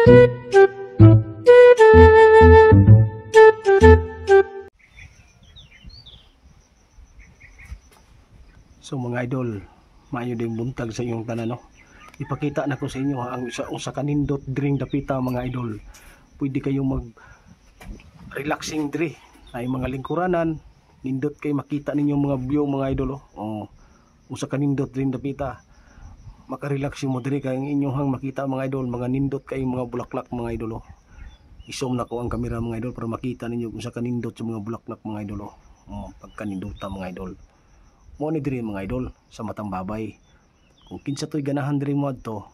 So mga idol, maayo ding buntag sa inyong tanan, no? Ipakita na ko sa inyo ha, ang usa ka nindot dring dapita mga idol. Pwede kayong mag relaxing diri ay mga lingkuranan, nindot kay makita ninyo mga view mga idol, oh. Oh, usa ka nindot dring dapita. Makarelaxing mo diri kay ang inyong makita mga idol, mga nindot kay mga bulaklak mga idol, oh. Isom na ko ang kamera mga idol para makita ninyo kung usa ka nindot sa mga bulaklak mga idol, oh. Oh, pagkanindota mga idol. Mo ni diri mga idol sa Matang Babay. Kung kinsa to'y ganahan diri mo adto,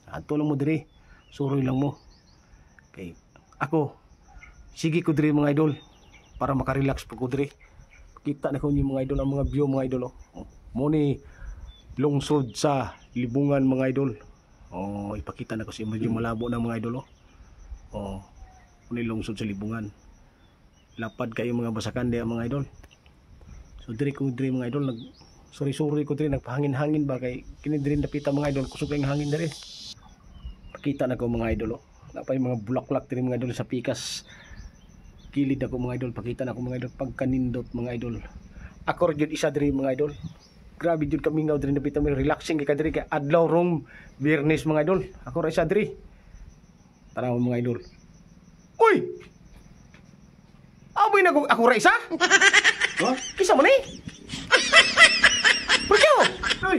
adto lang mo diri, suroy lang mo. Kay ako sige ko diri mga idol para makarelax po ko diri. Kita na ko ninyo mga idol ang mga view mga idol, oh. Mo ni lungsod sa Libungan mga idol. Oh, ipakita na ko sa medyo malabo na mga idol, oh. Oh, mo ni lungsod sa Libungan. Lapad kayo mga basakan diya mga idol. So diri ko diri mga idol, nag suri-suri ko diri, nagpahangin-hangin ba kay kini diri napita mga idol, kusog kay hangin diri. Pakita na ko mga idol, oh. Napay mga bulaklak diri mga idol sa pikas. Kilid ako mga idol, pakita na ko mga idol pagkanindot mga idol. Ako ra jud isa diri mga idol. Grabe jud kamingaw diri napita, may relaxing kay ka diri kay adlaw rong Biyernes mga idol. Ako ra isa diri. Tanaw mga idol. Uy! Aboy na ko ako ra isa? Ha? Kisa mo ni? Pre, Uy!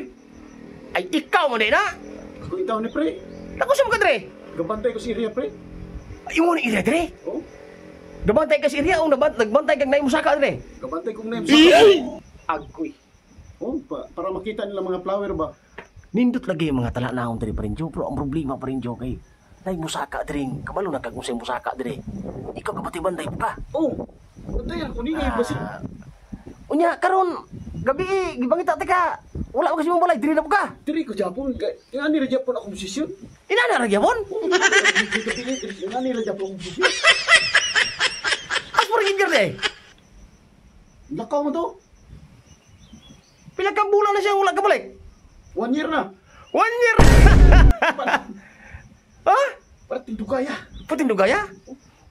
Ay, ikaw mo ni na? Ako itaw ni pre. Naku, sa mga dre? Gabantay ko si Ria, pre. Ay, mo ni area dre? Oh? Gabantay ka si area o nagbantay kag naay musaka dre? Gabantay kong naim sa Agoy. Oh, para makita nila mga flower ba? Nindot lagi yung mga tala naon dre pa rin, Joe. Pero ang problema pa rin, Joe, kay naay musaka dre. Kabalo na kag unsay musaka dre. Ikaw ka pati banday pa. Oh! Bantayan ko ni basi. Unya karon gabi gibangita ta ka. Wala pa kasi mong balay diri na po ka. Diri ko Japon. Ingani ra Japon akong posisyon. Ina na ra gyapon. Ingani ra Japon akong posisyon. As por gid gerde. Lakaw mo to. Pila ka bulan na siya wala ka balik? 1 year na. 1 year. Ha? Para tindugaya. Patindugaya?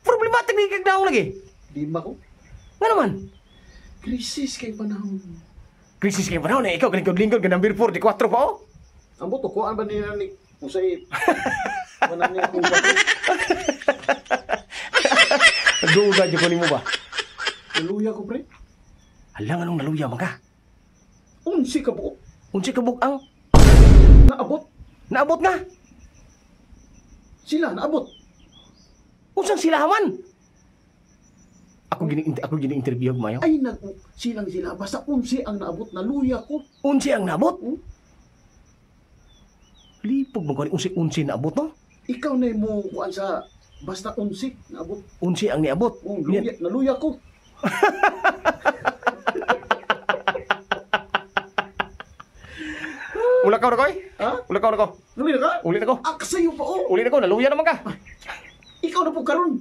Problematic ni kag daong lagi. Di ba ko? Nga naman? Krisis kay panahon. Krisis kay panahon eh. Ikaw lingkod-lingkod ka number 4 di 4 pa, oh. Ang boto ko, ano ba nila ni Usay? Wala niya akong bato. Nagduga dyan ko nimo ba? Naluya ko, pre. Hala, anong naluya man ka? Unsi ka buok. Unsi ka buok ang? Naabot. Naabot nga? Sila, naabot. Unsang sila man? Ako gini interview mayo. Ay, silang sila. Basta unsi ang naabot, naluya ko. Unsi ang naabot? Hmm? Lipog mo ko unsi-unsi naabot, no? Ikaw na mo kuan sa basta unsi naabot. Unsi ang niabot. Oh, luya, naluya ko. Ula ka na ko, eh? Ha? Ula ka na ko. Naluya ka? Uli na ko. Ah, kasayo pa, oh. Uli na ko, naluya naman ka. Ay, ikaw na po karon.